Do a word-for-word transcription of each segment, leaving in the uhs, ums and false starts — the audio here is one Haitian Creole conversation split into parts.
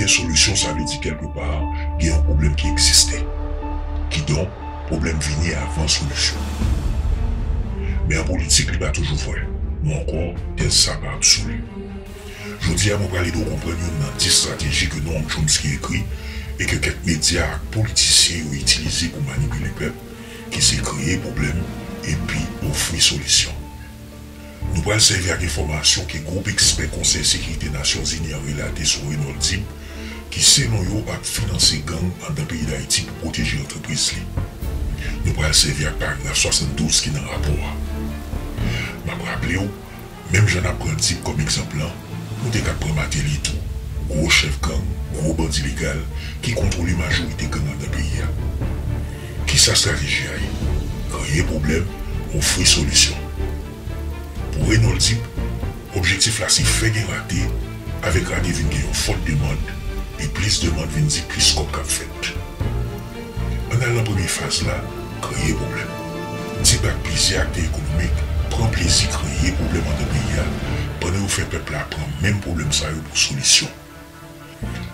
Solisyon, sa vle di kèlkepa, gen yon pwoblèm ki egziste. Kidonk, pwoblèm vini avan solisyon. Men an politik, li pa toujou vrè. Nou ankò, tèz sa pa absoli. Jodi a, mwen pral ede w konprann youn nan dis estrateji ke Noam Chomsky ekri e ke kèk medya ak politisyen yo itilize pou manipile pèp, ki se kreye pwoblèm epi ofri solisyon. Nou pral sèvi ak enfòmasyon ke gwoup ekspè Konsèy Sekirite Nasyonzini an relate sou Raynold Deeb, ki selon yo ap finanse gang anndan peyi Dayiti pou pwoteje antrepriz li. Nou pral sèvi ak paragraf swasanndouz ki nan rapò a. M ap raple w, menm jan n ap pran Deeb kòm egzanp lan, nou te ka pran Martelly tou, gwo chèf gang, gwo bandi legal, ki kontwole majorite gang anndan peyi a. Kisa estrateji a ye? Kreye pwoblèm, ofri solisyon. Pou Raynold Deeb, objektif la se fè gen rate, avèk rate vin gen yon fòt demann, e plis demann vin di plis kòb k ap fèt. Ann al nan premye faz la, kreye pwoblèm. Deeb ak plizyè aktè ekonomik pran plezi kreye pwoblèm anndan peyi a, pandan yo fè pèp la pran menm pwoblèm sa yo pou solisyon.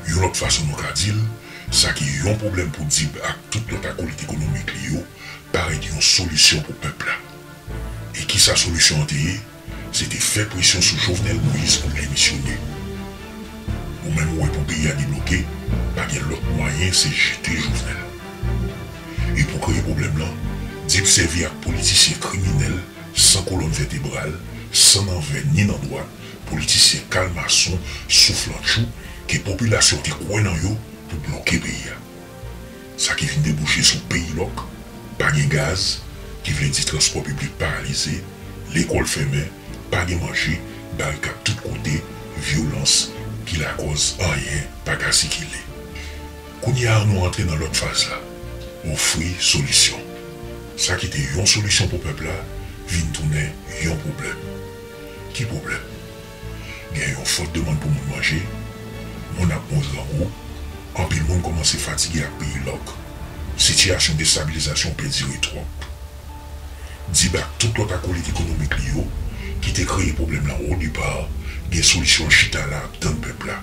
Yon lòt fason nou ka di l, sa ki yon pwoblèm pou Deeb ak tout lòt akolit ekonomik li yo, parèt yon solisyon pou pèp la. E kisa solisyon an te ye? Se te fè presyon sou Jovenel Moïse pou l demisyone. Ou menm ou wè pou peyi a debloke, pa gen lòt mwayen se jete Jovenel. E pou kreye pwoblèm lan, Deeb sèvi ak politisyen kriminèl, san kolòn vètebral, san nan vè ni nan dwat, politisyen kalmason, souflantchou, ke popilasyon te kwè nan yo pou bloke peyi a. Sa ki vin debouche sou peyi lòk, pa gen gaz, ki vle di transpò piblik paralize, lekòl fèmen, pa gen manje, barikad tout kote, vyolans, ki lakòz anyen pa ka sikile. Kounye a, ann nou antre nan lòt faz la, ofri solisyon. Sa ki te yon solisyon pou pèp la, vin tounen yon pwoblèm. Ki pwoblèm? Gen yon fòt demann pou moun manje, moun ap mouri grangou, anpil moun kòmanse fatige ak peyi lòk, sitiyasyon destabilizasyon pèdire twòp. Deeb ak tout lòt akolit ekonomik li yo, ki te kreye pwoblèm lan o depa, gen solisyon chita la ap tann pèp la.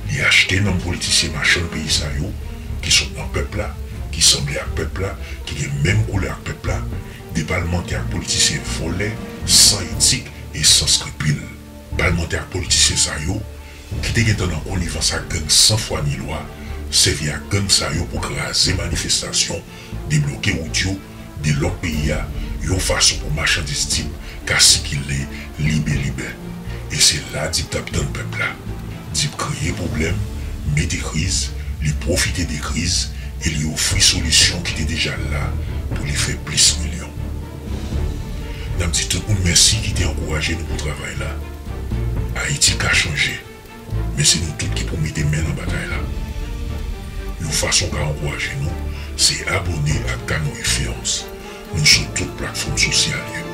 Li achte nonm politisyen machann peyi sa yo, ki sot nan pèp la, ki sanble ak pèp la, ki gen menm koulè ak pèp la, de palmantè ak politisyen vòlè, san etik e san skripil. Palmantè ak politisyen sa yo, ki te gentan nan konivans ak gang san fwa ni lwa, sèvi ak gang sa yo pou kraze manifestasyon, debloke wout yo, delòk peyi a, yon fason pou machandiz Deeb ka sikile libelibè. E se la Deeb t ap tann pèp la. Deeb kreye pwoblèm, mete kriz, li pwofite de kriz, e li ofri solisyon ki te deja la pou li fè plis milyon. N ap di tout moun mèsi ki te ankouraje nou pou travay la. Ayiti ka chanje, men se nou tout ki pou mete men nan batay la. Yon fason w ka ankouraje nou, se abòne ak Kano F M. Nou sou tout platfòm sosyal yo.